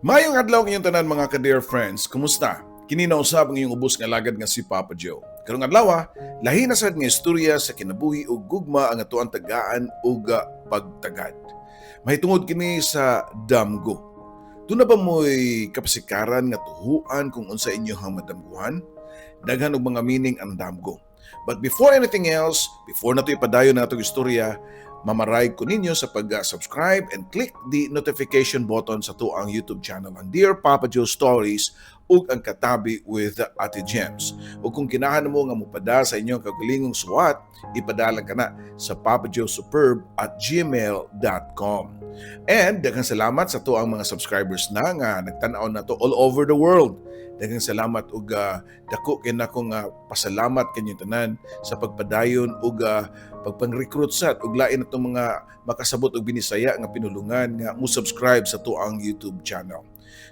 Maayong adlaw inyong tanan, mga ka-dear friends. Kumusta? Kini na usab ang inyong ubos nga alagad nga si Papa Joe. Karong adlaw, lahi na sad nga istorya sa kinabuhi ug gugma ang atoang tagaan ug pagtagad. Mahitungod kini sa damgo. Duna ba mo'y kapasikaran nga tuhuan kung unsa inyong madamguhan? Daghan og mga meaning ang damgo. But before anything else, before nato ipadayon na atong istorya, mamaray ko ninyo sa pag-subscribe and click the notification button sa atoang YouTube channel, ang Dear Papa Joe Stories ug ang Katabi with Ate Gems. O kung ganahan mo nga mupada sa inyong kagalingong suwat, ipadalang ka na sa papajoesuperb@gmail.com. And daghang salamat sa atoang mga subscribers na nga nagtan-aw nato all over the world. Daghang salamat ug dako kay nako nga pasalamat kanyong tanan sa pagpadayon ug pagpang-recruit sa ug lain atong mga makasabot og Binisaya nga pinulungan nga mo subscribe sa atoang YouTube channel.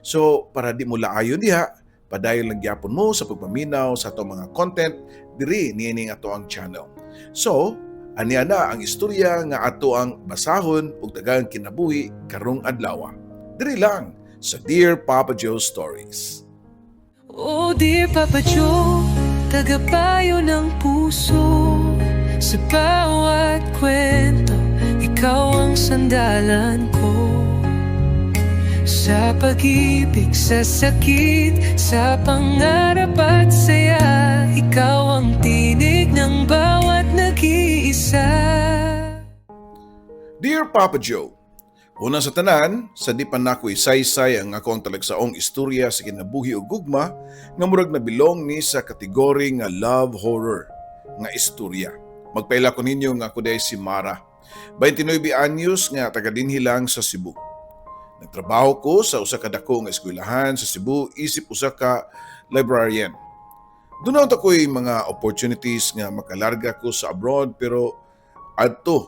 So para di mo laayon diha, padayon lang gyapon mo sa pagpaminaw sa atong mga content diri niining atoang channel. So, ania na ang istorya nga ato ang basahon ug tagaan kinabuhi karong adlaw. Diri lang sa Dear Papa Joe Stories. Oh dear Papa Joe, tagapayo ng puso. Sa bawat kwento, ikaw ang sandalan ko. Sa pag-ibig, sa sakit, sa pangarap at saya, ikaw ang tinig ng bawat nag-iisa. Dear Papa Joe, una sa tanan, sa di pa nako isaysay ang akong talagsaong istorya sa kinabuhi o gugma nga murag nabilong ni sa kategory nga love horror nga istorya. Magpaila ko ninyo nga ako diay si Mara. 29 anyos nga taga dinhi lang sa Cebu. Nagtrabaho ko sa usa ka dako nga eskwelahan sa Cebu isip usa ka librarian. Duna ta ko'y mga opportunities nga makalarga ko sa abroad pero adto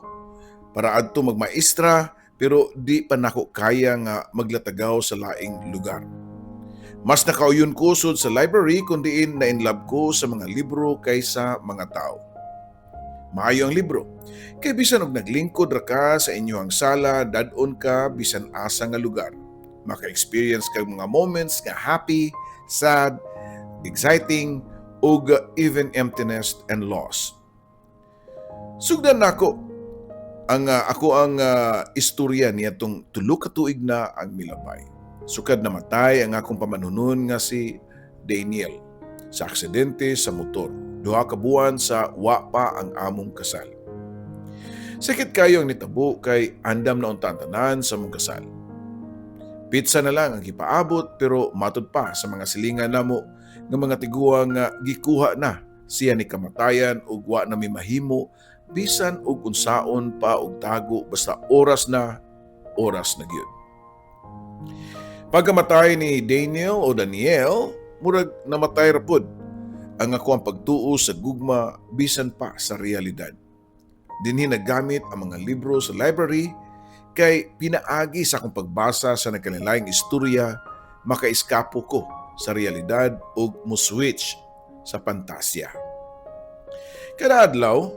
para adto magmaestra, pero di pa nako kaya nga maglatagaw sa laing lugar. Mas nakauyon ko sud sa library kun diin na in love ko sa mga libro kaysa mga tao. Maayo ang libro. Kay bisan og naglingkod ra ka sa inyong sala, dad-on ka bisan asa nga lugar. Maka-experience kag mga moments nga happy, sad, exciting, ug even emptiness and loss. Sugdan nako ang ako ang istorya niadtong 3 ka tuig na ang milabay. Sukad namatay ang akong pamanhunon nga si Daniel sa aksidente sa motor. 2 ka buwan sa wa pa ang among kasal. Sakit kayo ang nitabo kay andam na unta ang tanan sa among kasal. Pizza na lang ang gipaabot, pero matud pa sa mga silingan namo nga mga tiguang nga gikuha na siya ni kamatayan ug wa na mi mahimo bisan og unsaon pa og tago, basta oras na, oras na gyud. Pagkamatay ni Daniel o Daniel, murag namatay ra pod ang ako ang pagtuo sa gugma bisan pa sa realidad. Dinhi nagamit ang mga libro sa library kay pinaagi sa akong pagbasa sa nagkalainlaing istorya, makaiskapo ko sa realidad ug mo-switch sa pantasya. Kada adlaw,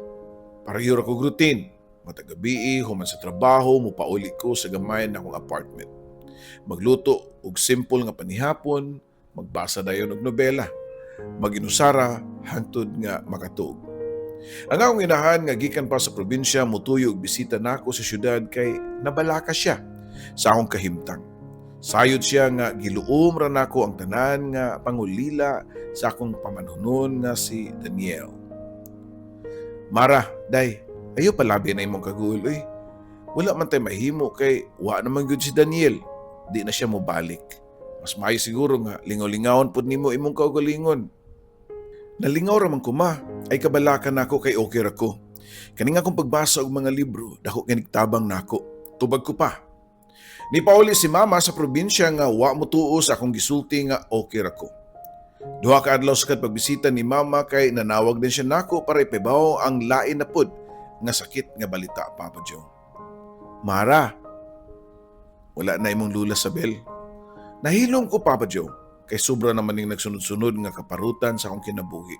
pareho ra kog routine. Matag gabii, human sa trabaho, mupauli ko sa gamay na akong apartment. Magluto og simple nga panihapon, magbasa dayon og nobela. Maginusara hangtod nga makatuog. Ang akong inahan nga gikan pa sa probinsya mutuyo og bisita nako sa syudad kay nabalaka siya sa akong kahimtang. Sayod siya nga giluom ra nako ang tanan nga pangulila sa akong pamanhunon nga si Daniel. "Mara, day, ayo palabi na imong kaguol oy. Wala man tay mahimo kay wa naman gyud si Daniel. Di na siya mobalik. Mas maayo siguro nga lingaw-lingawon pud nimo imong kaugalingon." "Nalingaw ra man ko, Ma, ay kabalaka nako kay okay ra ko. Kaning akong pagbasa og mga libro, dako kay tabang nako." Tubag ko pa. Nipauli si Mama sa probinsya nga wa motuo sa akong gisulti nga okay ra ko. 2 ka adlaw sa pagbisita ni Mama kay nanawag din siya nako para ipahibaw ang lain na pud nga sakit nga balita, Papa Joe. "Mara, wala na imong lula Sabel." Nahilom ko, Papa Joe, kay sobra naman ning nagsunod-sunod nga kaparutan sa akong kinabuhi.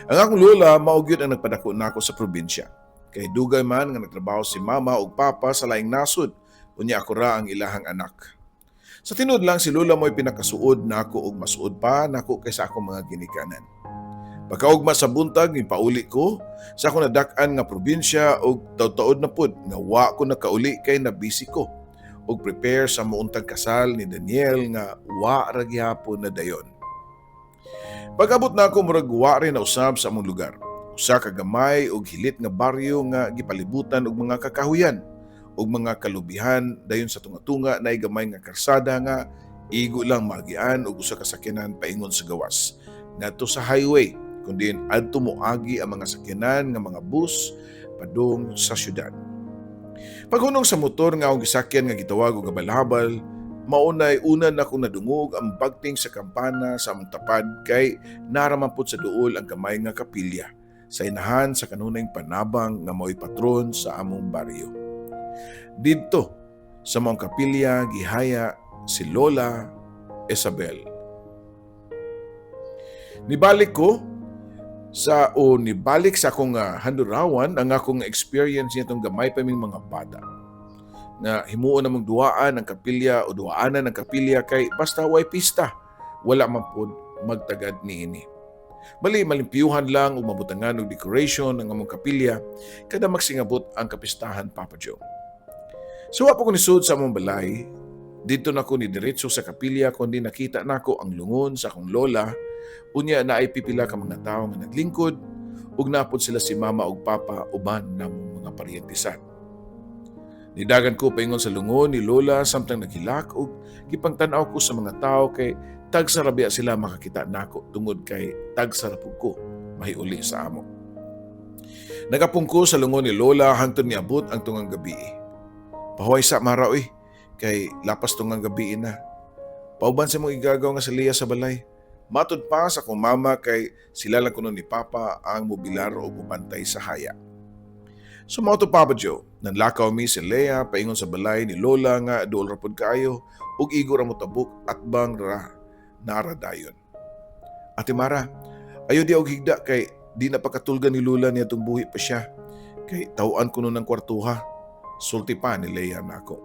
Ang akong lola mao gyud ang nagpadako nako sa probinsya. Kay dugay man nga nagtrabaho si Mama ug Papa sa laing nasod, unya ako ra ang ilahang anak. Sa tinuod lang, si Lola mo'y pinakasuod nako ug masuod pa nako kaysa akong mga ginikanan. Pagkaugma sa buntag, pauli ko sa akong nadak-an nga probinsya ug taud-taud na pud nga wa ko nakauli kay nabisi ko ug prepare sa muuntang kasal ni Daniel nga wa ra gihapon na dayon. Pag-abot na ako, murag wa rin na usab sa among lugar. Usa ka gamay ug hilit nga baryo nga gipalibutan og mga kakahuyan ug mga kalubihan, dayon sa tunga-tunga naay gamay nga karsada nga igo lang maagian og usa ka sakyanan paingon sa gawas ngadto sa highway kun diin adto moagi ang mga sakyanan nga mga bus padung sa syudad. Paghunong sa motor nga akong gisakyan nga gitawag og habal-habal, maunay una na akong nadungog ang bagting sa kampana sa among tapad kay naraman pud sa duol ang gamay nga kapilya sa inahan sa kanunayng panabang nga mao'y patron sa among baryo. Didto sa maong kapilya gihaya si Lola Isabel. Nibalik ko sa o nibalik sa akong handurawan ang akong experience nitong gamay pa ming mga bata na himuon namong duwaan ang kapilya o duwaanan ang kapilya kay basta way pista, wala man pud magtagad niini. Bali malimpyuhan lang ug mabutangan og decoration ang among kapilya kada magsingabot ang kapistahan, Papa Joe. So wa pa ko nisud sa among balay, didto na ko ni diretso sa kapilya kundi nakita nako ang lungon sa akong lola. Unya naay pipila ka mga tawo nga naglingkod ug napod sila si mama ug papa uban namong mga paryente sad. Nidagan ko paingon sa lungon ni lola samtang naghilak ug gipangtan-aw ko sa mga tawo kay tagsa ra biya sila makakita nako tungod kay tagsa ra pud ko mahiuli sa amo. Nagapong ko sa lungon ni lola hangtod niabot ang tungang gabi. "Pahuway sa, Mara, oy, kay lapas tungang gabi na. Pauban sa mong igagaw nga si Leah sa balay." Matud pa sa akong mama kay sila lang kuno ni Papa ang mobilar o mubantay sa haya. So mao to, Papa Joe, nanlakaw mi si Leah paingon sa balay ni Lola nga duol ra pud kaayo ug igo ra motabok atbang ra nara dayon. "Ate Mara, ayo di og higda kay di na pakatulgan ni Lola niya itong buhi pa siya. Kay tawaan kuno ng kwartuha." Sulti pa ni Leah nako.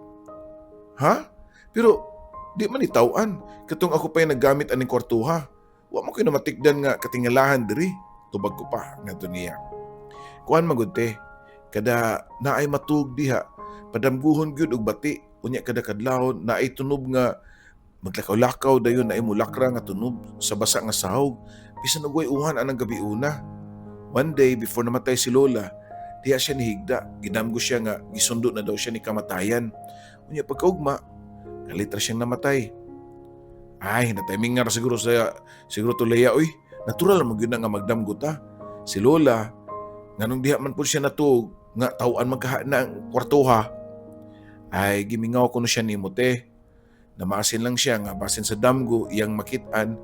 "Ha? Pero di man itawan. Katong ako pa'y naggamit aning kwartuha. Wa mo ko'y namatikdan nga katingalahan diri." Tubag ko pa ngadto niya. "Kuan magud te, kada naay matug diha, padamguhon gyud og bati, unya kada kadlawon naay tunob nga maglakaw-lakaw, dayon naay mulakra nga tunob sa basa nga sahog bisan og way uhan anang gabi una. One day before namatay si Lola, diha siya nihigda, gidamgo siya nga gisundo na daw siya ni kamatayan. Unya pagkaugma, kalit ra siyang namatay." "Ay, na-timing nga ra siguro sa siguro to, Leia, oy. Natural man gyud na nga magdamgo ta. Si Lola, nganong diha man pud siya natuog nga tawaan magkaha na ang kwartuha?" "Ay, gimingaw ko no siya nimo te. Namaasin lang siya nga basin sa damgo iyang makit-an,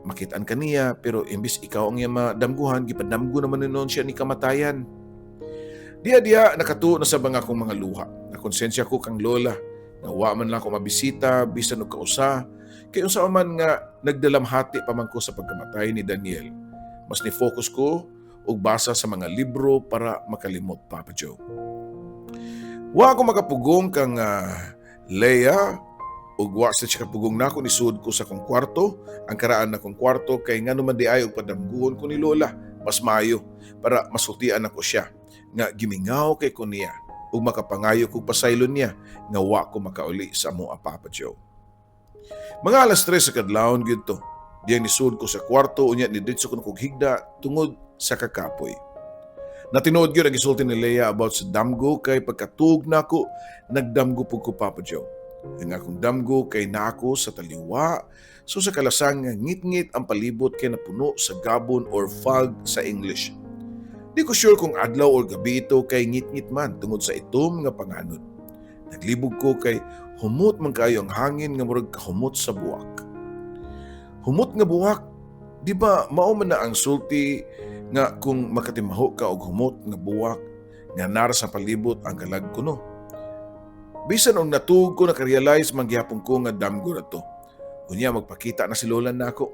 makit-an kaniya, pero imbis ikaw ang iyang madamguhan, gipadamgo naman noon siya ni kamatayan." Diya diya nakatuo na sa mga akong mga luha. Nakonsensya ko kang Lola nga wa man lang ako mabisita bisan og kausa kay unsa man nga nagdalamhati pa man ko sa pagkamatay ni Daniel. Mas ni-focus ko og basa sa mga libro para makalimot, Papa Joe. Wa ako makapugong kang Leia ug wa sa siya kapugong nako. Nisud ko sa akong kwarto, ang karaan na kong kwarto, kay ngano man di ay og padamguhon ko ni Lola, mas maayo para masultian ako siya nga gimingaw kay ko niya ug makapangayo kog pasaylo niya nga wa ko makauli sa amo, Papa Joe. Mga alas 3 sa kadlawon gyud to. Diyang nisud ko sa kwarto, unya ni diretso ko kog higda tungod sa kakapoy. Natinuod gyud ang gisulti ni Leia about sa damgo kay pagkatug nako, nagdamgo pud ko, Papa Joe. Ang akong damgo kay naako sa taliwa, so sa kalasang nga ngit-ngit ang palibot kay napuno sa gabon or fog sa English. Di ko sure kung adlaw or gabi ito kay ngit-ngit man tungod sa itom nga panganod. Naglibog ko kay humot man kayo ang hangin nga murag kahumot sa buwak. Humot nga buwak, di ba mao man na ang sulti nga kung makatimaho ka og humot nga buwak nga nara sa palibot ang kalag kuno? Bisan og natug ko, nakarealize man gihapon ko nga damgo na to. Unya magpakita na si Lola nako.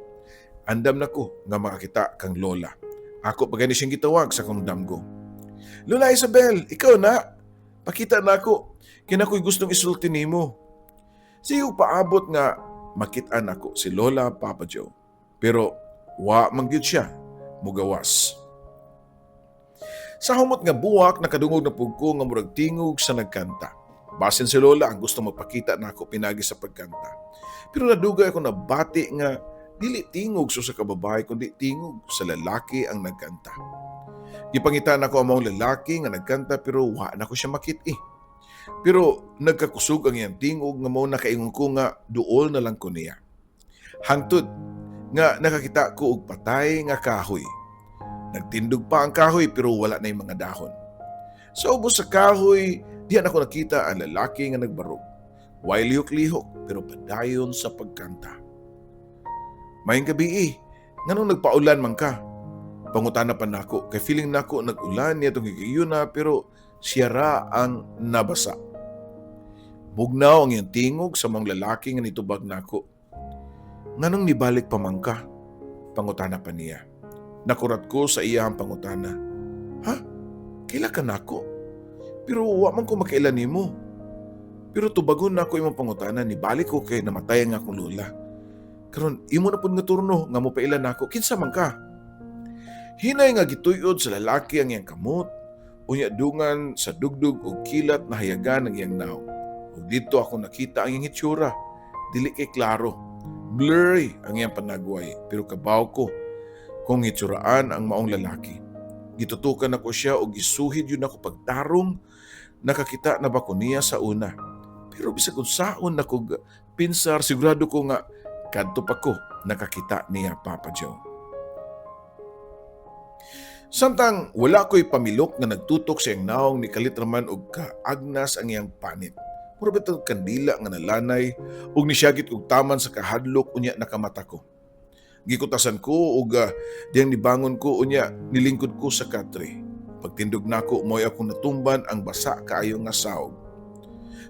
Andam na ko nga makakita kang Lola. Ako pa gani siyang gitawag sa akong damgo. "Lola Isabel, ikaw na. Pakita na ako. Kina ko'y gustong isulti nimo." Sige paabot nga makit-an nako si Lola, Papa Joe. Pero wa man gyud siya mugawas. Sa humot nga buwak, nakadungog na pud ko nga murag tingog sa nagkanta. Basin si Lola ang gusto magpakita nako pinagi sa pagkanta. Pero nadugay ako nabati nga dili tingog sa usa ka babae kundi tingog sa lalaki ang nagkanta. Gipangita nako ang maong lalaki nga nagkanta pero wa na ko siya makit-i. Pero nagkakusog ang iyang tingog nga mao nakaingon ko nga duol na lang ko niya. Hangtod nga nakakita ko og patay nga kahoy. Nagtindog pa ang kahoy pero wala na yung mga dahon. Sa ubos sa kahoy, diyan ako nakita ang lalaki nga nagbarog. Way lihok-lihok pero padayon sa pagkanta. "Maayong gabii, nganong nagpaulan man ka?" Pangutana pa nako kay feeling nako nag-ulan niya tong higayuna pero siya ra ang nabasa. Bugnaw ang iyang tingog sa mga lalaki nga nitubag nako. "Nganong nibalik pa man ka?" Pangutana pa niya. Nakurat ko sa iyang pangutana. "Ha? Kaila ka nako? Pero wa man ko makaila nimo. Pero tubagon nako imong pangutana, nibalik ko kay namatay ang akong lola. Karon imo na pud nga turno nga mopaila nako, kinsa man ka?" Hinay nga gituyod sa lalaki ang iyang kamot, unya dungan sa dugdug og kilat na hayagan ang iyang nawong. Ug dito ako nakita ang iyang hitsura. Dili kay klaro. Blurry ang iyang panagway pero kabaw ko kung hitsuraan ang maong lalaki. Gitutukan ako siya og gisuhid yun ako pagtarong nakakita na ba ko niya sa una. Pero bisag unsaon nako pinsar, sigurado ko nga kadto pa ko nakakita niya, Papa Joe. Samtang wala ko'y pamilok nga nagtutok sa iyang naong, nikalit raman og kaagnas ang iyang panit. Mura bitaw'g kandila nga nalanay ug nisyagit og taman sa kahadlok unya nakamata ko. Gikutasan ko ug diyang nibangon ko unya nilingkod ko sa katre. Pagtindog nako, mo'y akong natumban ang basa kaayo nga saog.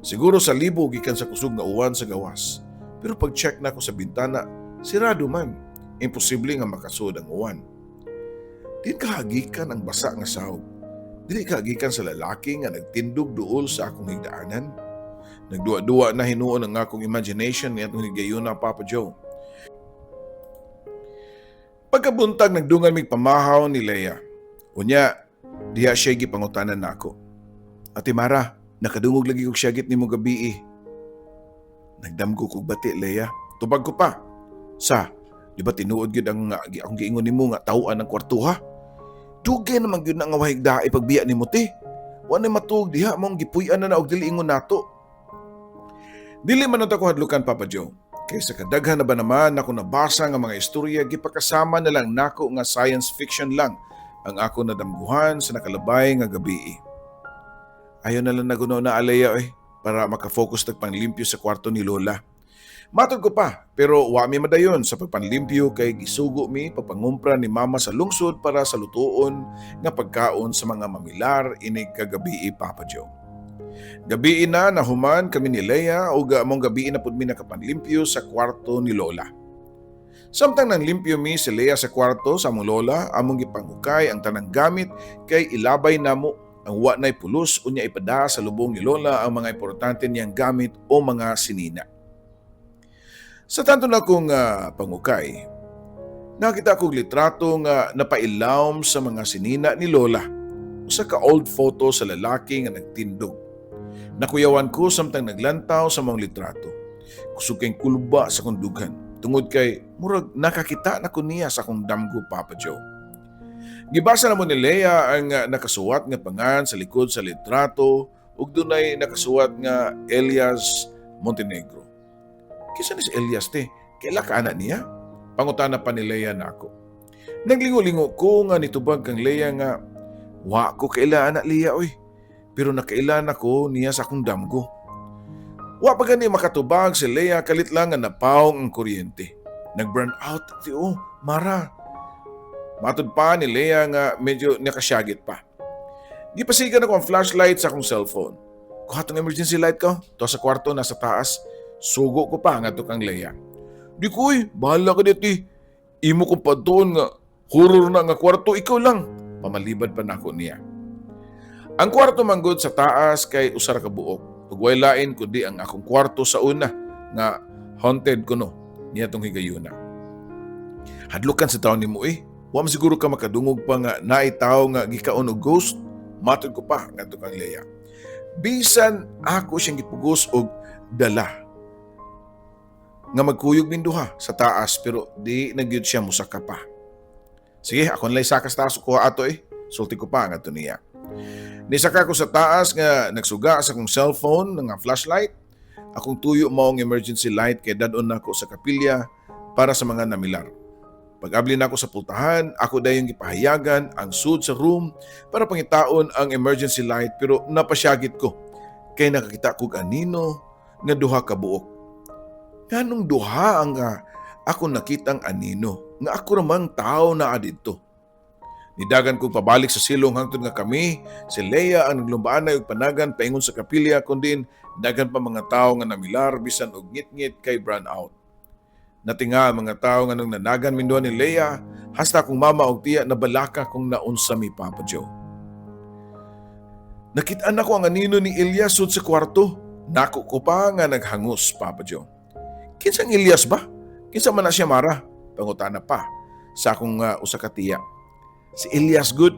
Siguro sa libo gikan sa kusog nga uwan sa gawas. Pero pag-check nako sa bintana, sirado man. Imposible nga makasud ang uwan. Diin kahagikan ang basa nga saog? Dili kahagikan sa lalaki nga nagtindog duol sa akong higdaanan? Nagduwa-duwa na hinuon ang akong imagination niadtong higayuna, Papa Joe. Pagkabuntag, nagdungan mig pamahaw ni Leia. Unya, diha siya gipangutanan nako. "Ate Mara, nakadungog lagi kog syagit nimo gabii. Nagdamgo kog bati, Leia." Tubag ko pa. "Sa, di ba tinuod gyud ang akong giingon nimo nga tawhan ang kwarto ha? Dugay naman gyud na nga way higdae pagbiya nimo, te. Wa na matuog diha mong gipuy-an na na og dili ingon nato." Dili man ako hadlukan, Papa Joe. Kay sa kadaghan na ba naman ako nabasa nga mga istorya, gipakasama na lang nako nga science fiction lang ang ako nadamguhan sa nakalabay nga gabi. "Ayaw na lang nagunaw na alaya eh, para makafocus tag panlimpyo sa kwarto ni Lola." Matod ko pa, pero wa mi madayon sa pagpanlimpyo kay gisugo mi pagpangumpra ni Mama sa lungsod para sa lutuon nga pagkaon sa mga mamilar inig kagabii, Papa Joe. Gabii na nahuman kami ni Leia ug among gabii na pud mi nakapanlimpyo sa kwarto ni Lola. Samtang nanglimpyo mi si Leia sa kwarto sa among lola, among gipangukay ang tanang gamit kay ilabay namo ang wa nay pulos unya ipada sa lubong ni Lola ang mga importante niyang gamit o mga sinina. Sa tanto na kong pangukay, nakita kog litrato nga napailawom sa mga sinina ni Lola. Usa ka old photo sa lalaki nga nagtindog. Nakuyawan ko samtang naglantaw sa mga litrato. Kusog kay kulba sa kong dughan. Tungod kay murag nakakita na ko niya sa akong damgo, Papa Joe. Gibasa namo ni Leia ang nakasuwat nga pangan sa likod sa litrato ug dunay nakasuwat nga Elias Montenegro. "Kinsa ni si Elias, te? Kaila ka ana niya?" Pangutana pa ni Leia nako. Naglingo-lingo ko nga nitubag kang Leia nga, "Wa ko kaila ana, Leia, oy. Pero nakaila nako niya sa akong damgo." Wa pa gani makatubag si Leia, kalit lang nga napawong ang kuryente. "Nag-burn out ti oh, Mara." Matod pa ni Leia nga medyo nakasyagit pa. Gipasigan ako ang flashlight sa akong cellphone. "Kuha tong emergency light ko. To sa kwarto nasa taas." Sugo ko pa ngadto kang Leia. "Di ko oy, bahala ka dito. Imo kong padtuon nga horror na nga kwarto, ikaw lang." Pamalibad pa nako niya. Ang kwarto manggod sa taas kay usa ra ka buok. Ug way lain kundi ang akong kwarto sa una. Nga haunted kuno niya tong higayuna. "Hadlukan sa taon nimo eh. Wa man siguro ka makadungog pa nga naay tawo nga gikaon og ghost," matod ko pa ngadto kang Leia. Bisan ako siyang gipugos og dala nga magkuyog min duha sa taas, pero di na gyud siya musaka pa. "Sige, ako nalay saka sa taas, kuha ato eh," sulti ko pa ngadto niya. Nisaka ko sa taas nga nagsuga sa akong cellphone nga flashlight. Akong tuyo mao ang emergency light kay dad-on nako sa kapilya para sa mga namilar. Pag-abli nako sa pultahan, ako dayong gipahayagan ang sud sa room para pangitaon ang emergency light, pero napasyagit ko kay nakakita kog anino nga duha ka buok. Nganong duha ang ako nakitang anino nga ako ramang tao naa didto? Nidagan ko pabalik sa silong hangtod nga kami, si Leia ang naglumbaanay og panagan paingon sa kapilya kundi dagan pa mga tao nga namilar bisan og ngit-ngit kay brown out. Natinga ang mga tao nga nung nanagan min duha ni Leia, hasta akong mama og tiya nabalaka kung naunsa mi, Papa Joe. "Nakit-an nako ang anino ni Elias sud sa kwarto," nako ko pa nga naghangus, Papa Joe. "Kinsang Elias ba? Kinsa man na siya, Mara?" pangutana pa sa akong usa ka tiya. "Si Elias gud.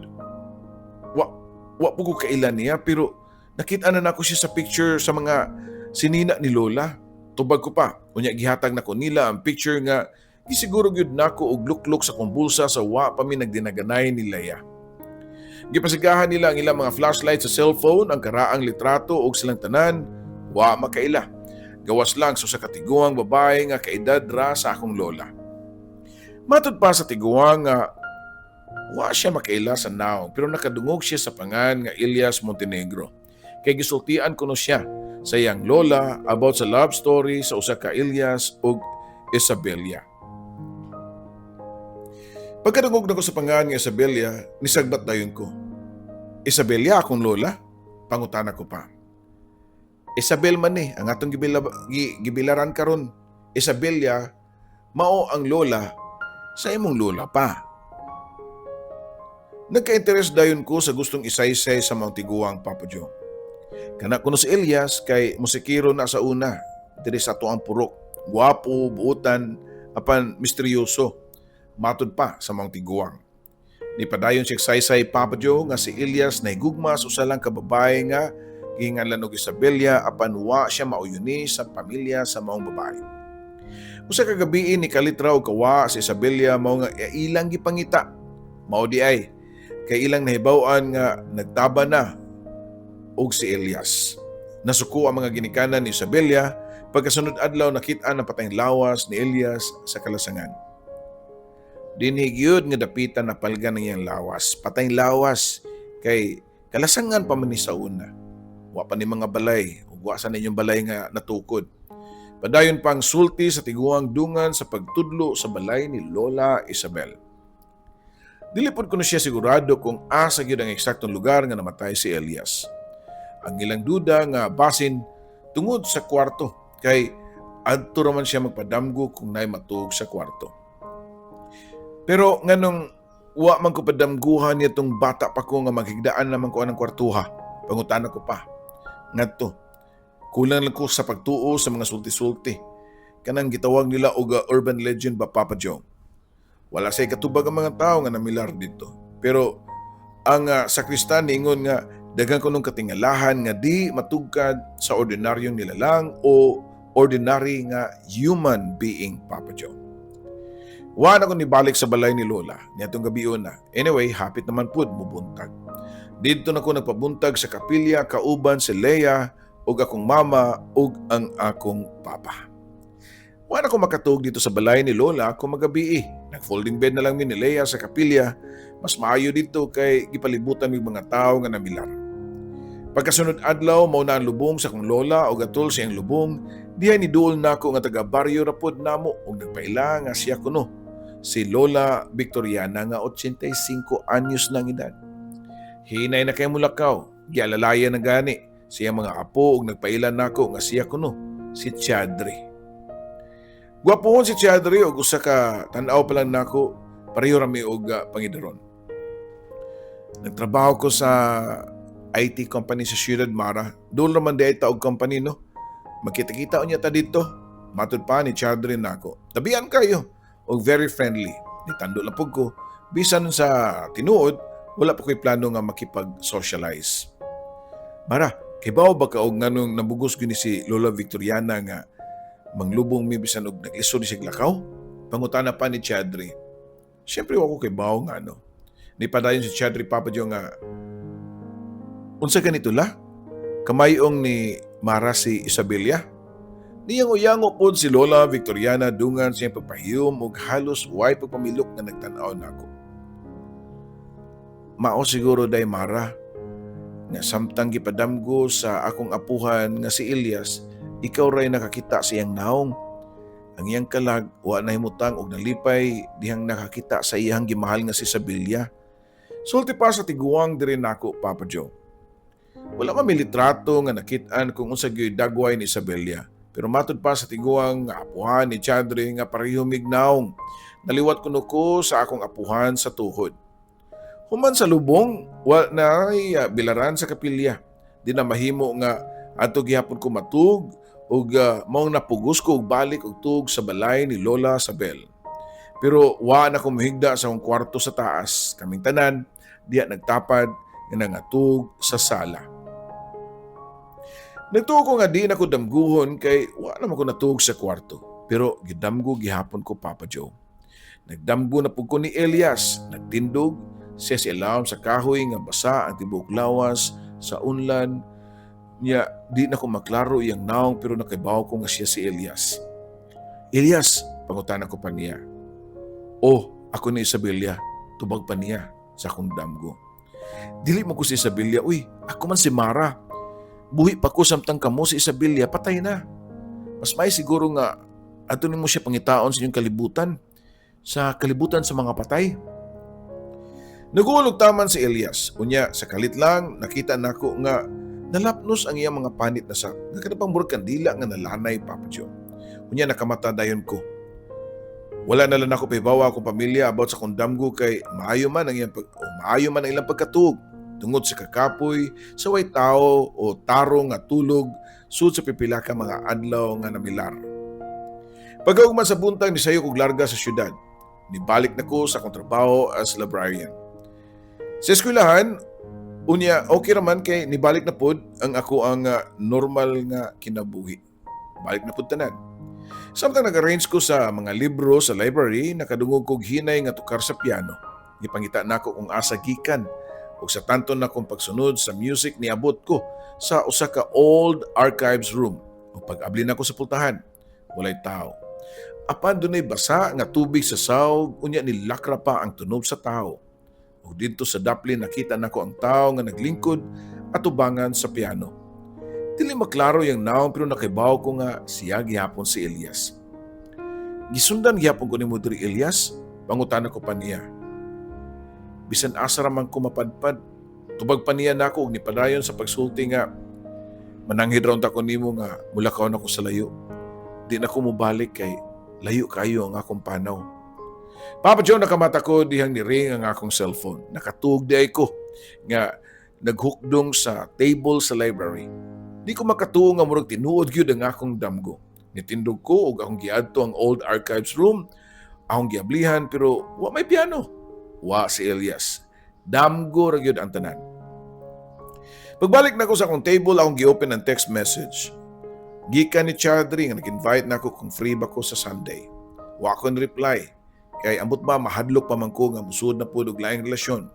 Wa po ko kaila niya pero nakita na nako siya sa picture sa mga sinina ni Lola," tubag ko pa. Unya gihatag nako nila ang picture nga gisiguro gyud nako og luklok sa akong bulsa sa wa pa mi nagdinaganay ni Leia. Gipasigahan nila ang ilang mga flashlight sa cellphone ang karaang litrato og silang tanan wa makaila. Gawas lang sa usa ka tiguang babae nga kaedad ra sa akong lola. Matud pa sa tiguang nga wa siya makaila sa nawong pero nakadungog siya sa pangan nga Elias Montenegro. Kay gisultian kuno siya sa iyang lola about sa love story sa usa ka Elias ug Isabella. Pagkadungog nako sa pangan nga Isabella, nisagbat dayon ko. "Isabella akong lola?" pangutana ko pa. "Isabel man ni, ang atong gibilaran karon. Isabella, mao ang lola sa imong lola pa." Nagka-interes dayon ko sa gustong isaysay sa mga tiguang, Papa Joe. Kana kuno si Elias kay musikero na sa una diri sa ato ang purok. Gwapo, buutan, apan misteryoso. Matod pa sa mga tiguang. Nipadayon siya saysay, Papa Joe, nga si Elias nahigugma sa usa lang ka babae nga gihinganlan og Isabella, apan wa siya mauyuni sa pamilya sa maong babae. Usa ka gabii ni kalit ra og kawa si Isabella, mao nga ilang gipangita. Mao di ay kay ilang nahibaw-an nga nagtaba na og si Elias. Nasuko ang mga ginikanan ni Isabella. Pagkasunod adlaw, nakita ang patayng lawas ni Elias sa kalasangan. Dinhi gyud nga dapitan napalgan ang iyang lawas. Patayng lawas kay kalasangan pa man ni sa una. Wa pa ni mga balay ug wa sa ninyong balay nga natukod. Padayon pang sulti sa tiguang dungan sa pagtudlo sa balay ni Lola Isabel. Dili pod kuno siya sigurado kung asa gyud ang eksaktong lugar nga namatay si Elias. Ang ilang duda nga basin tungod sa kwarto kay adto raman siya magpadamgo kung naay matuog sa kwarto. "Pero nganong wa man ko padamguhan niya tong bata pa ko nga maghigdaan naman ko anang kwartuha?" pangutana ko pa. Ngadto. Kulang lang ko sa pagtuo sa mga sulti-sulti. Kanang gitawag nila og urban legend ba, Papa Joe. Wala say katubag ang mga tao nga namilar dito. Pero ang sakristan niingon nga daghan kunong katingalahan nga di matugkad sa ordinaryong nilalang o ordinary nga human being, Papa Joe. Wa na ko nibalik sa balay ni Lola niadtong gabiuna. Anyway, hapit naman pud mubuntag. Didto na ko nagpabuntag sa kapilya kauban si Leia ug akong mama ug ang akong papa. Wa na ko makatug dito sa balay ni Lola kung magabii. Nag-folding bed na lang mi ni Leia sa kapilya. Mas maayo dito kay gipalibutan mig mga tao nga namilar. Pagkasunod adlaw, mao na ang lubong sa akong lola ug atol sa iyang lubong, diha ni duol nako nga taga baryo ra pod namo ug nagpaila nga siya kuno si Lola Victoriana nga 85 anyos nang edad. Hinay na kay mulakaw, gialalayan na gani siya mga apo ug nagpaila nako nga siya kuno si Chadri. Gwapohon si Chadri ug usa ka tan-aw pa lang nako, pareho ra mi og pangidaron. "Nagtrabaho ko sa IT company sa Ciudad, Mara. Doon naman di ay taog company, no. Magkita-kita unya ta dito." Matud pa ni Chadri nako. Tabian kayo og very friendly. Nitando lang pud ko bisan sa tinuod wala pa ko'y plano nga makipag-socialize. Mara, kibaw ba ka og nganong nabugos gyud ni si Lola Victoriana nga manglubong mi bisan og naglisod siya lakaw? Pangutana pa ni Chadri. Siyempre wa ko kibaw nga ano. Ni padayon si Chadri, Papa Joe, nga unsa ganito la? Kamayong ni Mara si Isabella. Niyango-yango pod si Lola Victoriana dungan sa iyang pagpahiyom ug halos way pagpamilok nga nagtan-aw nako. Mao siguro day, Mara, nga samtang gipadamgo sa akong apuhan nga si Elias, ikaw ray nakakita sa iyang naong. Ang iyang kalag wa nahimutang og nalipay dihang nakakita sa iyang gimahal nga si Isabella. Sulti pa sa tiguang diri nako, Papa Joe. Wala man may litrato nga nakit-an kung unsa gyud dagway ni Isabella. Pero matud pa sa tiguang nga apuhan ni Chadri nga pareho mig naong. Naliwat kuno ko sa akong apuhan sa tuhod. Human sa lubong, wa na ay bilaran sa kapilya. Di na mahimo nga adto gihapon ko matug ug maong napugos ko og balik og tug sa balay ni Lola Sabel. Pero wa na ko mohigda sa akong kwarto sa taas. Kaming tanan diya nagtapad nga nangatug sa sala. Nagtuo ko nga di na ko damguhon kay wa naman ko natug sa kwarto. Pero gidamgo gihapon ko, Papa Joe. Nagdamgo na pud ko ni Elias, nagtindog siya sa ilawom sa kahoy nga basa ang tibuok lawas sa unlan niya. Di na ko maklaro iyang naong pero nakaibaw ko nga siya si Elias. "Elias?" pangutana ko pa niya. "Oh, ako ni Isabella," tubag pa niya sa akong damgo. "Dili mo ko si Isabella, uy, ako man si Mara. Buhi pa ko samtang kamo si Isabella, patay na. Mas may siguro nga ato nimo siya pangitaon sa inyong kalibutan, sa kalibutan sa mga patay." Nagulog taman si Elias. Unya, sa kalit lang, nakita nako nga nalapnos ang iyang mga panit na sa nga kanang murag kandila nga nalanay, Papa Joe. Unya, nakamata dayon ko. Wala na lang ako pahibawa akong pamilya about sa akong damgo kay maayo man ang ilang pagkatug tungod sa kakapoy sa way tao o taro nga tulog sud sa pipila ka mga adlaw nga namilar. Pagkaugman sa buntag, nisayo kog larga sa syudad. Nibalik na ko sa akong trabaho as librarian. Sa eskwelahan, unya okay raman kay nibalik na pod ang ako ang normal nga kinabuhi. Balik na pod tanan. Samtang nag-arrange ko sa mga libro sa library, nakadungog kog hinay nga tukar sa piano. Gipangita nako kung asa gikan ug sa tanton na kong pagsunod sa music, niabot ko sa usa ka old archives room. Ug pag-abli nako sa pultahan, walay tao. Apan dunay basa nga tubig sa sawg, unya nilakra pa ang tunob sa tao. Ug didto sa daplin nakita nako ang tao nga naglingkod atubangan sa piano. Dili maklaro yang naong pero nakibaw ko nga siya gihapon si Elias. "Gisundan gihapon ko nimo diri, Elias?" pangutana ko pa niya. "Bisan asa ra man ko mapadpad," tubag pa niya nako ug nipadayon sa pagsulti nga mananghid ra unta ko nimo nga mulakaw na ko sa layo. Di na ko mobalik kay layo kayo ang akong panaw. Papa Joe, nakamata ko dihang ni-ring ang akong cellphone. Nakatug di ay ko nga naghukdong sa table sa library. Di ko makatuo nga murag tinuod gyud ang akong damgo. Nitindog ko ug akong giadto ang old archives room. Akong giablihan pero wa may piano. Wa si Elias. Damgo ra gyud ang tanan. Pagbalik na ko sa akong table, akong gi-open ang text message. Gikan ni Chadri nga nag-invite na ako kung free ba ko sa Sunday. Wa ko reply. Kay ambot ba mahadlok pa man ko nga musud na pud og laing relasyon.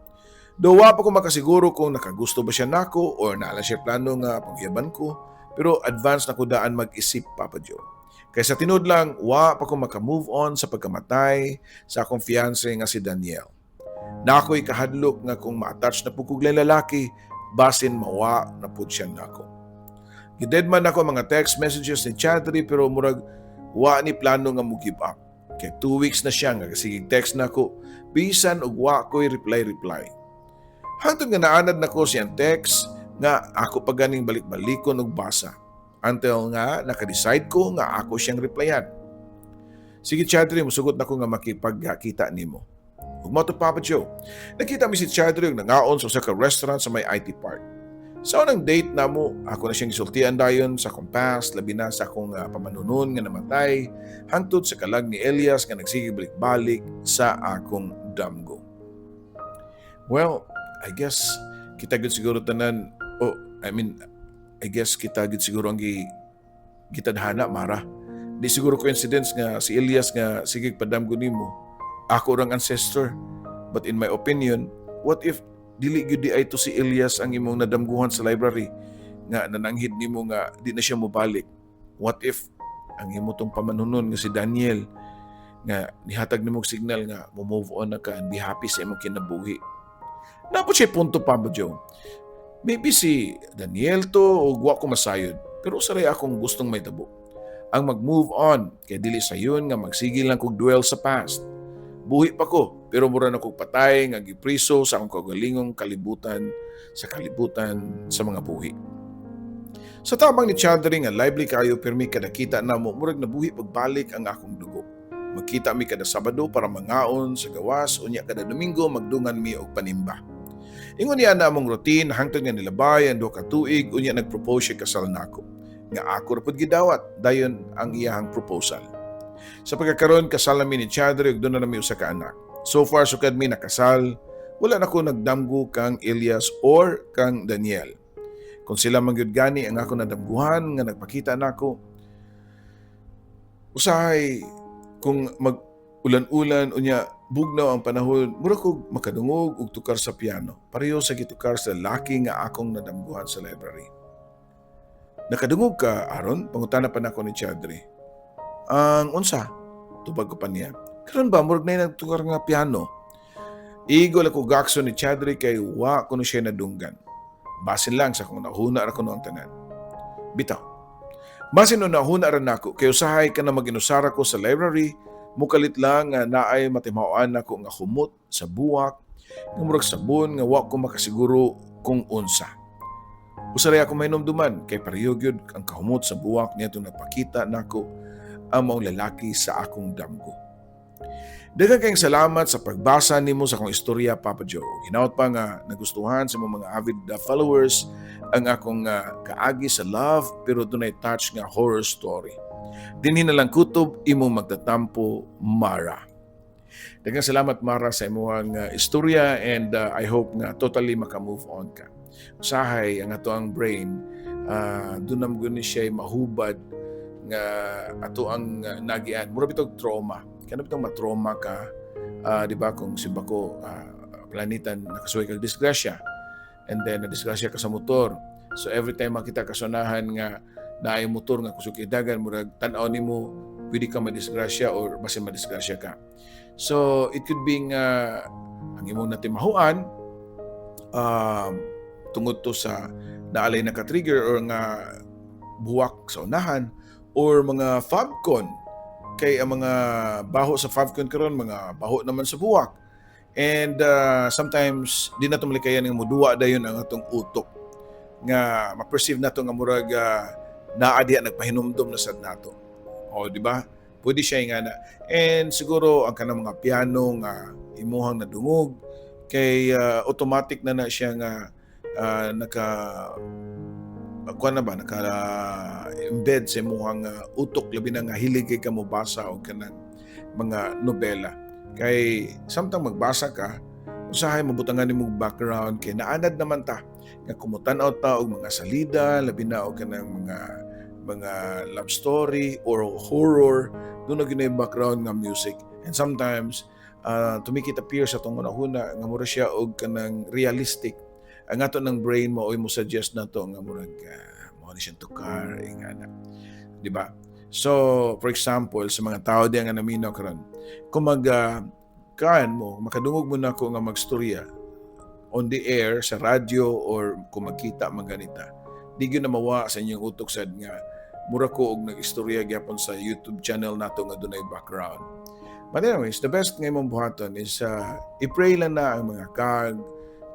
Do wa pa ko makasiguro kung nakagusto ba siya nako or naa lang siya plano nga pangyaban ko. Pero advance na ko daan mag-isip, Papa Joe. Kay sa tinud lang, wa pa ko maka-move on sa pagkamatay sa akong fiance nga si Daniel. Na ako'y kahadlok nga kung ma-attach na pud kog laing lalaki, basin mawa na pud siya nako. Gidedman nako ang mga text messages ni Chadri pero murag wa ni plano nga mo give up. Kay 2 weeks na siya nga sige text nako bisan og wa ko'y reply reply. Hangtod nga naanad nako siyang text nga ako pa ganing balik-balikon og basa. Until nga naka-decide ko nga ako siyang replyan. "Sige Chadri, musugot na ko nga makipagkita nimo." Ug mao to, Papa Joe. Nakita mi si Chadri og nangaon sa usa ka restaurant sa may IT Park. Sa unang date namo, ako na siyang gisultian dayon sa akong past, labi na sa akong pamanunon nga namatay, hangtod sa kalag ni Elias nga nagsige balik-balik sa akong damgo. Well, I guess kita gud siguro tanan, oh, I mean, I guess kita gud siguro ang gitadhana, Mara. Di siguro coincidence nga si Elias nga sige padamgo nimo, ako rang ancestor. But in my opinion, what if dili gyud diay to si Elias ang imong nadamguhan sa library nga nananghid nimo nga di na siya mobalik? What if ang imo tong pamanunon nga si Daniel nga nihatag nimo og signal nga mo move on na ka and be happy sa imong kinabuhi? Naa pod siya punto pa ba, Joe? Maybe si Daniel to o wa ko masayod, pero usa ray akong gustong mahitabo, ang mag-move on, kay dili sayon nga magsige lang kog dwell sa past. Buhi pa ko, pero mura na kog patay nga gipriso sa akong kaugalingong kalibutan, sa kalibutan sa mga buhi. Sa tabang ni Chadri nga lively kayo pirmi kada kita namo, murag nabuhi pagbalik ang akong dugo. Magkita mi kada Sabado para mangaon sa gawas, unya kada Domingo magdungan mi og panimba. Ingon niya na among routine hangtod nga nilabay ang 2 ka tuig, unya nagpropose siya kasal nako. Nga ako ra pud gidawat dayon ang iyahang proposal. Sa pagkakaroon, kasal nami ni Chadri ug duna nami usa ka anak. So far sukad mi nakasal, wala na ko nagdamgo kang Elias or kang Daniel. Kung sila man gyud gani ang ako nadamguhan nga nagpakita nako, usahay kung mag ulan-ulan unya bugnaw ang panahon, mura kog makadungog og tukar sa piano. Pareho sa gitukar sa laki nga akong nadamguhan sa library. "Nakadungog ka, Aaron?" pangutana pa nako ni Chadri. "Ang unsa?" tubag ko pa niya. "Karon ba, murag na nagtukar nga piano?" Igo lang ko gakso ni Chadri kay wa kuno siya nadunggan. Basin lang sa kung nahuna ra kuno ang tanan. Bitaw. Basin no nahuna ra nako kay usahay ka na mag-inusara ko sa library, mukalit lang nga naay matimawaan nako nga humot sa buwak, nga murag sabon nga wa ko makasiguro kung unsa. Usaray ako mahinumduman kay pareho gyud ang kahumot sa buwak niya nagpakita nako ang maong lalaki sa akong damgo. Daghang kayong salamat sa pagbasa nimo sa akong istorya, Papa Joe. Hinaot pa nga nagustuhan sa mga avid followers ang akong kaagi sa love pero dunay touch nga horror story. Dinhi na lang kutob, imong magtatampo, Mara. Daghang salamat, Mara, sa imong istorya and I hope nga totally maka-move on ka. Usahay ang ato ang brain duna man gud ni siya mahubad nga ato ang nagian. Mura bitog trauma. Kana bitong matrauma ka, di ba, kung simba ko planitan nakasuway kag disgrasya and then na disgrasya ka sa motor. So every time makita ka sa unahan nga naay motor nga kusog dagan, murag tan-aw nimo pwede ka madisgrasya or basin madisgrasya ka. So it could be nga ang imong natimahuan tungod to sa naalay naka-trigger or nga buwak sa unahan or mga Fabcon, kay ang mga baho sa Fabcon karon mga baho naman sa buwak and sometimes di na malikayan nga muduwa dayon ang atong utok nga ma-perceive nato nga murag naa diha nagpahinumdom na sad nato. O di ba, pwede siya nga na. And siguro ang kanang mga piano nga imuhang nadungog kay automatic na na siya nga naka kuan na ba, naka embed sa imuhang utok, labi na nga hilig kay ka mobasa og kanang mga nobela, kay samtang magbasa ka usahay mabutangan nimo background, kay naanad naman ta nga kumutan-aw ta og mga salida, labi na og kanang mga love story or horror, duna gyud background nga music and sometimes to make it appear sa atong hunahuna nga mura siya og kanang realistic, ang ato ng brain mo mo suggest na to nga murag mo ni siyang tukar ingana, di ba? So for example, sa mga tao diya nga naminaw karon, kung mag kaan mo makadungog mo nako nga magstorya on the air sa radyo or kung magkita man ganita, di gyud na mawa sa inyong utok sad nga mura ko og nag-istorya gyapon sa YouTube channel nato nga dunay background. But anyways, the best nga imong buhaton is i-pray lang na ang mga kag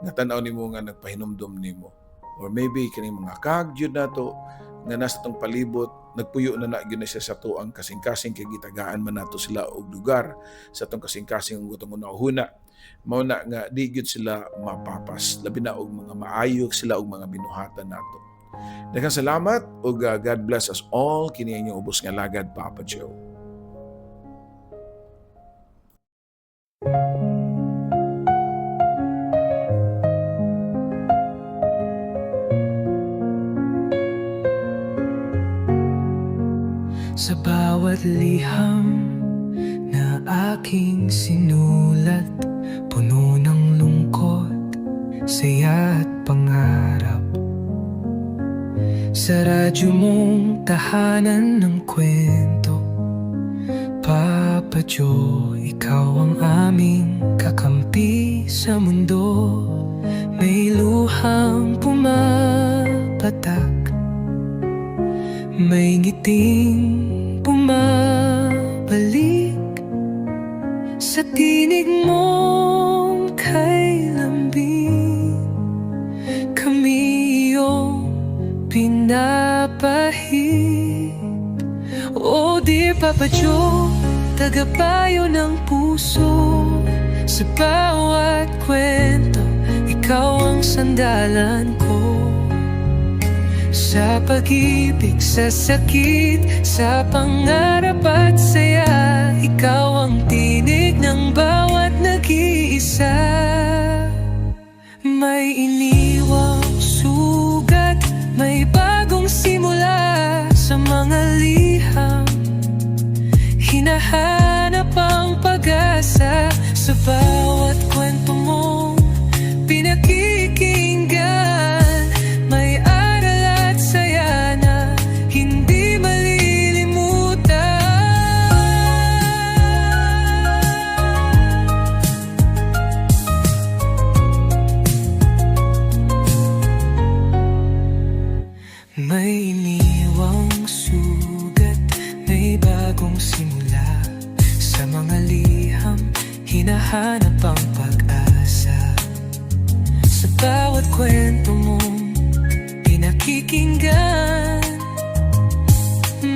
nga tan-aw nimo nga nagpahinumdom nimo or maybe kining mga kag jud nato nga nasa tong palibot. Nagpuyo na na gyud na siya sa atoang kasing-kasing kay gitagaan man nato sila og lugar sa atong kasing-kasing ug atong hunahuna. Mao na nga di gyud sila mapapas, labi na og mga maayo sila og mga binuhatan nato. Daghang salamat ug God bless us all. Kini ang inyong ubos nga alagad, Papa Joe. Sa bawat liham na aking sinulat, puno ng lungkot, saya at pangarap. Sa radyo mong tahanan ng kwento, Papa Joe, ikaw ang aming kakampi sa mundo. May luhang pumapatak, may ngiting bumabalik. Sa tinig mong kay lambing, kami iyong pinapahid. Oh dear Papa Joe, tagapayo ng puso. Sa bawat kwento, ikaw ang sandalan ko. Sa pag-ibig, sa sakit, sa pangarap at saya, ikaw ang tinig ng bawat nag-iisa. May iniwang sugat, may bagong simula. Sa mga liham, hinahanap ang pag-asa. Sa bawat kwento mong pinakikinggan, may aral at saya na hindi malilimutan. May iniwang sugat, may bagong simula. Sa mga liham, hinahanap ang pag-asa. Sa bawat kwento mong pinakikinggan,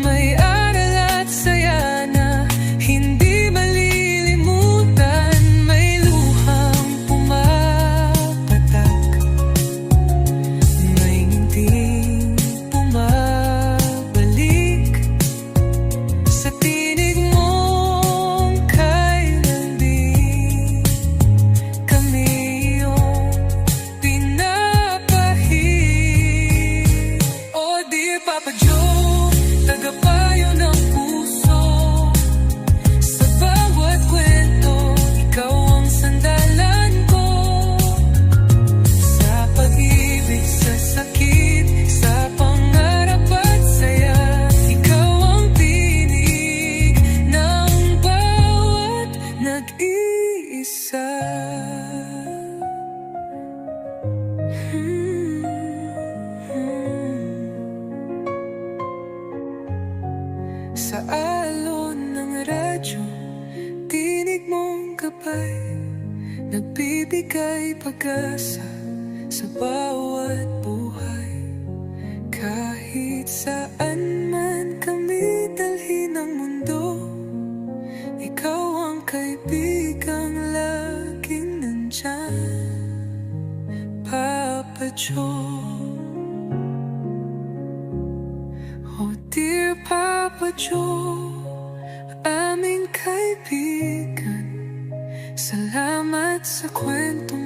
may aral at saya na hindi malilimutan. May luhang pumapatak, may ngiting bumabalik. Sa tinig mong kay lambing, kami iyong pinapahid. Oh dear Papa Joe, tagapayo ng puso. Sa bawat kwento, ikaw ang sandalan ko. Sa pag-ibig, sa sakit, sa pangarap at saya, ikaw ang tinig ng bawat nag-iisa. Sa alon ng radyo, tinig mong gabay, nagbibigay pag-asa sa bawat buhay. Kahit saan man kami dalhin ng mundo, ikaw ang kaibigang laging nandyan, Papa Joe. Oh dear Papa Joe, aming kaibigan, salamat sa kwento.